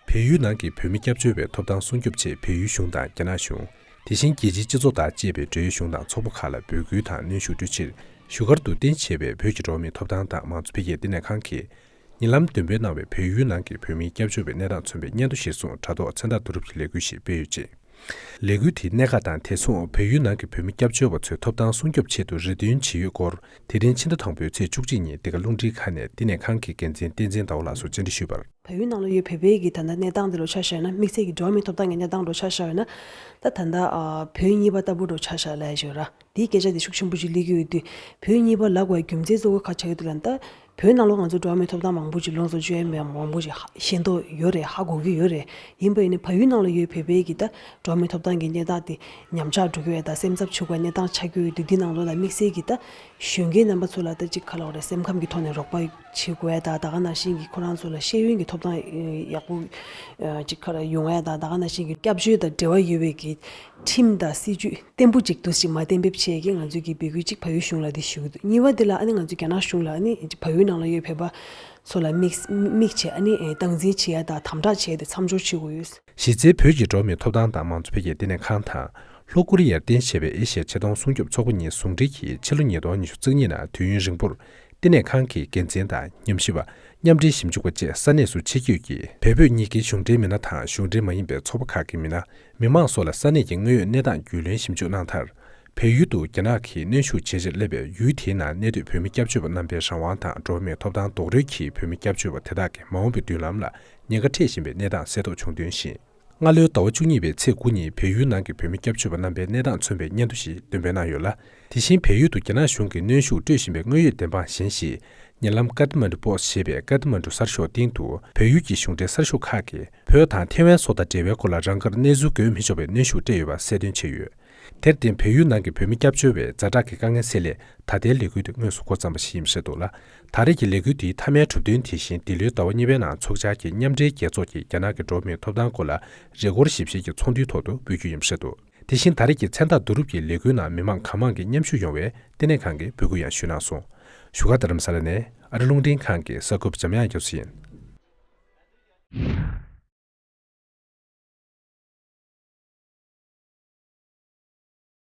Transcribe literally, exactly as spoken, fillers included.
བལ་ཡུལ་ནང་གི་བོད་མི་སྐྱབས་བཅོལ་བའི་ཐོབ་ཐང་སྲུང་སྐྱོབ་ཆེད་བལ་ཡུལ་གཞུང་དང་རྒྱ་ནག་གཞུང་། དེ་བཞིན་རྒྱལ་སྤྱིའི་སྤྱི་ཚོགས་དང་བཅས་པའི་འབྲེལ་ཡོད་གཞུང་དང་ཚོགས་པ་ཁག་ལ་འབོད་སྐུལ་དང་གནོན་ཤུགས་སྤྲོད་ཕྱིར། བཞུགས་སྒར་དུ་རྟེན་གཞི་བྱས་པའི་བོད་ཀྱི་འགྲོ་བ་མིའི་ཐོབ་ཐང་དང་མང་གཙོ་འཕེལ་རྒྱས་བསྟི་གནས་ཁང་གིས། ཉེ་ལམ་འདོན་སྤེལ་གནང་བའི་བལ་ཡུལ་ནང་གི་བོད་མིའི་སྐྱབས་བཅོལ་བའི་གནས་སྟངས་མཚོན་པའི་སྙན་ཐོ་གཞིར་བཟུང་དྲ་ཐོག་མཚན་རྟགས་བསྡུ་རུབ་ཀྱི་ལས་འགུལ་ཞིག་སྤེལ་ཡོད་ཅིང་། ལས་འགུལ་དེའི་གནད་འགག་དང་། དེ་མཚུངས་བལ་ཡུལ་ནང་གི་བོད་མི་སྐྱབས་བཅོལ་བ་ཚོའི་ཐོབ་ཐང་སྲུང་སྐྱོབ་ཆེད་དུ་རེ་འདུན་བྱེད་ཡུལ་སྐོར། དེ་རིང་ཕྱི་ཟླ་དང་པོའི་ཚེས་བཅུ་གཅིག་ཉིན་འདི་ག་རླུང་འཕྲིན་ཁང་ནས་བསྟི་གནས་ཁང་གི་འགན་འཛིན་བསྟན་འཛིན་ཟླ་བ་ལགས་སུ་བཅར་འདྲི་ཞུས་པར། བལ་ཡུལ་ནང་ལ་ཡོད་བོད་པའི་གི་ད་ལྟ་གནས་སྟངས་དེ་ལ་ཆ་བཞག་ན། དམིགས་བསལ་གྱི་འགྲོ་བ་མིའི་ཐོབ་ཐང་གི་གནས་སྟངས་ལ་ཆ་བཞག་ན། ད་ད་ལྟ་ཨ་བོད་གཉིས་པ་ལྟ་བུ་ལ་ཆ་བཞག་ལ་ཡོད་ར། དེའི་སྐད་ཆ་དེ་ཤུགས་ཆེན་པོ་ཅིག་སླེབས་ཀྱི་ཡོད་དུས། བོད་གཉིས་པ་ལབ་དགོས་རྒྱུ་མཚན་གཙོ་བོ་ག་ཆགས་ཡོད་དུས་ལ། ད་བོད་ནང་ལོགས་ང་ཚོ་འགྲོ་བ་མིའི་ཐོབ་ཐང་མང་པོ་ཅིག་ལོངས་སུ་སྤྱོད་ཡ་མེད། མང་པོ་ཅིག་ཤེས་རྟོགས་ཡོད་རེད། ཧ་གོ་གི་ཡོད་རེད། ཡིན་པ་ཡིན་ནའི་བལ་ཡུལ་ནང་ལ་ཡོད་བོད་པའི་གི་ད་འགྲོ་བ་མིའི་ཐོབ་ཐང་གི་གནས་སྟངས་དེ་ཉམས་ཆག་འགྲོ་གི་ཡོད་ད། སེམས་འཚབ་བྱེད་དགོས་གནས་སྟངས་ཆགས་ཀྱི་ཡོད་དུས། འདི་ནང་ལོགས་ལ་དམིགས་བསལ་གྱི་ད་གཞོན་སྐྱེས་རྣམ་པ་ཚོ་ལ་ད་ཅིག་ག་ལབ་དགོས་རེད། སེམས་ཁམས་ཀྱི་ཐོག་ནས་རོགས་པ་བྱེད་དགོས་ཡ་ད། ད་ག་ནང་བཞིན་གྱི་ཁོ་རང་ཚོ་ལ་ཤེས་ཡོན་གྱི་ཐོབ་ཐང་ཡག་པོ་ཅིག་ག་རེ་ཡོང་ཡ་ད། ད་ག་ནང་བཞིན་གྱི་སྐྱབས་བཅོལ་དང་འབྲེལ་བ་ཡོད་པའི་གི་ཁྲིམས་དང་སྲིད་ཇུས་བརྟན་པོ་ཅིག་འདུག་ཅིག་མ་གཏན་འབེབས་བྱས་ཀྱི། ང་ཚོས་ཀྱི་འབོད་སྐུལ་གཅིག་བལ་ཡུལ་གཞུང་ལ་འདི་ཞུ་གི་འདུག་གཉིས་པ་འདི་ལ་ཨ་ནི་ང་ཚོས་རྒྱ་ནག་གཞུང་ལ་ཨ་ནི་བལ་ཡུལ་ནང་ལ་ཡོད་བོད་པ་ཚོ་ལ་དམིགས་དམིགས་བྱས་ཨ་ནི་སྟངས་འཛིན་བྱེད་ཡ་དང་དམ་དྲག་བྱས་ཏེ་མཚམས་སྦྱོར་བྱེད་དགོས་ཡོད། གཞི་རྩའི་བོད་ཀྱི་འགྲོ་བ་མིའི་ཐོབ་ཐང་དང་མང་གཙོ་འཕེལ་རྒྱས་བསྟི་གནས་ཁང་དང་། ལྷོ་ཀོ་རི་ཡར་རྟེན་བྱས་པའི་ཨེ་ཤི་ཡ་ཆེ་མཐོང་སྲུང་སྐྱོབ་ཚོགས་པ་གཉིས་ཟུང་འབྲེལ་གྱིས་ཕྱི་ལོ་ཉིས་སྟོང་ཉི་ཤུ་རྩ་གཉིས་ནང་དུས་ཡུན་རིང་པོར་བསྟི་གནས་ཁང་གི་འགན་འཛིན་དང་ཉམས་ཞིབ་པ། མཉམ་འབྲེལ་ཞིབ་འཇུག་པ་བཅས་ས་གནས་སུ་ཆེད་བསྐྱོད་ཀྱིས། བལ་བོད་གཉིས་ཀའི་གཞུང་འབྲེལ་མི་སྣ་དང་གཞུང་འབྲེལ་མ་ཡིན་པའི་ཚོགས་པ་ཁག་གི་མི་སྣ། མི་མང་སོགས་ལ་ས་གནས་ཀྱི་དངོས་ཡོད་གནས་སྟངས་རྒྱུས་ལོན་ཞིབ་འཇུག་གནང་མཐར། བལ་ཡུལ་དུ་རྒྱ་ནག་གིས་གནོན་ཤུགས་ཇེ་ཆེར་སླེབས་པའི་ཡུལ་དེའི་ནང་གནས་སྡོད་བོད་མི་སྐྱབས་བཅོལ་བ་རྣམ་པའི་རང་དབང་དང་འགྲོ་བ་མིའི་ཐོབ་ཐང་རྡོག་རོལ་གྱིས། བོད་མི་སྐྱབས་བཅོལ་བ་དེ་དག་གི་མ་འོངས་པའི་མདུན་ལམ་ལ་ཉེན་ཁ་འཕྲད་བཞིན་པའི་གནས་སྟངས་གསལ་རྟོགས་བྱུང་དོན་བཞིན། སྔ་ལོའི་ཟླ་བ་བཅུ་གཉིས་པའི་ཚེས་དགུ་ཉིན་བལ་ཡུལ་ནང་གི་བོད་མི་སྐྱབས་བཅོལ་བ་རྣམ་པའི་གནས་སྟངས་མཚོན་པའི་སྙན་ཐོ་ཞིག་འདོན་སྤེལ་གནང་ཡོད་ལ། དེ་བཞིན་བལ་ཡུལ་དུ་རྒྱ་ནག་གཞུང་གིས་གནོན་ཤུགས་སྤྲོད་བཞིན་པའི་དངོས་ཡོད་བདེན་དཔང་གཞན་ཞིག་ཉེ་ལམ་ཀ་ཐ་མན་གྲུ་པོ་སི་ཞེས་པའི་ཀ་ཐ་མན་གྲུ་གསར་ཤོག་སྟེང་དུ། བལ་ཡུལ་གྱི་གཞུང་འབྲེལ་གསར་ཤོག་ཁག་གིས་བོད་དང་ཐེ་ཝན་སོགས་དང་འབྲེལ་བའི་སྐོར་ལ་རང་དགར་གནས་ཚུལ་འགོད་མི་ཆོག་པའི་གནོན་ཤུགས་སྤྲད་ཡོད་པ་གསལ་སྟོན་བྱས་ཡོད། དེར་བརྟེན། བལ་ཡུལ་ནང་གི་བོད་མི་སྐྱབས་བཅོལ་བས་ཛ་དྲག་གི་དཀའ་ངལ་སེལ་སླད། ད་ལྟའི་ལས་འགུལ་དེ་དངོས་སུ་འགོ་བརྩམས་པ་ཞིག་ཡིན་པ་རེད་འདུག་ལ། ད་རེས་ཀྱི་ལས་འགུལ་དེའི་མཐའ་མའི་གྲུབ་དོན་དེ་བཞིན་འདི་ལོའི་ཟླ་བ་གཉིས་པའི་ནང་འཚོགས་འཆར་གྱི་མཉམ་འབྲེལ་རྒྱལ་ཚོགས་ཀྱི་རྒྱ་ནག་གི་འགྲོ་བ་མིའི་ཐོབ་ཐང་སྐོར་ལ་རེས་སྐོར་ཞིབ་བཤེར་གྱི་ཚོགས་འདུའི་ཐོག་ཏུ་འབུལ་རྒྱུ་ཡིན་པ་རེད་འདུག་དེ་བཞིན་ད་རེས་ཀྱི་མཚན་རྟགས་བསྡུ་རུབ་ཀྱི་ལས་འགུལ་ནང་མི་མང་གང་མང་གིས་མཉམ་ཞུགས་ཡོང་བའི་བསྟི་གནས་ཁང་གིས་འབོད་སྐུལ་ཡང་ཞུས་གནང་སོང་། བཞུགས་སྒར་རྡ་རམ་ས་ལ་ནས་ཨ་རི་རླུང་འཕྲིན་ཁང་གི་གསར་འགོད་པ་འཇམ་དབྱངས་རྒྱ་མཚོ་ཡིན།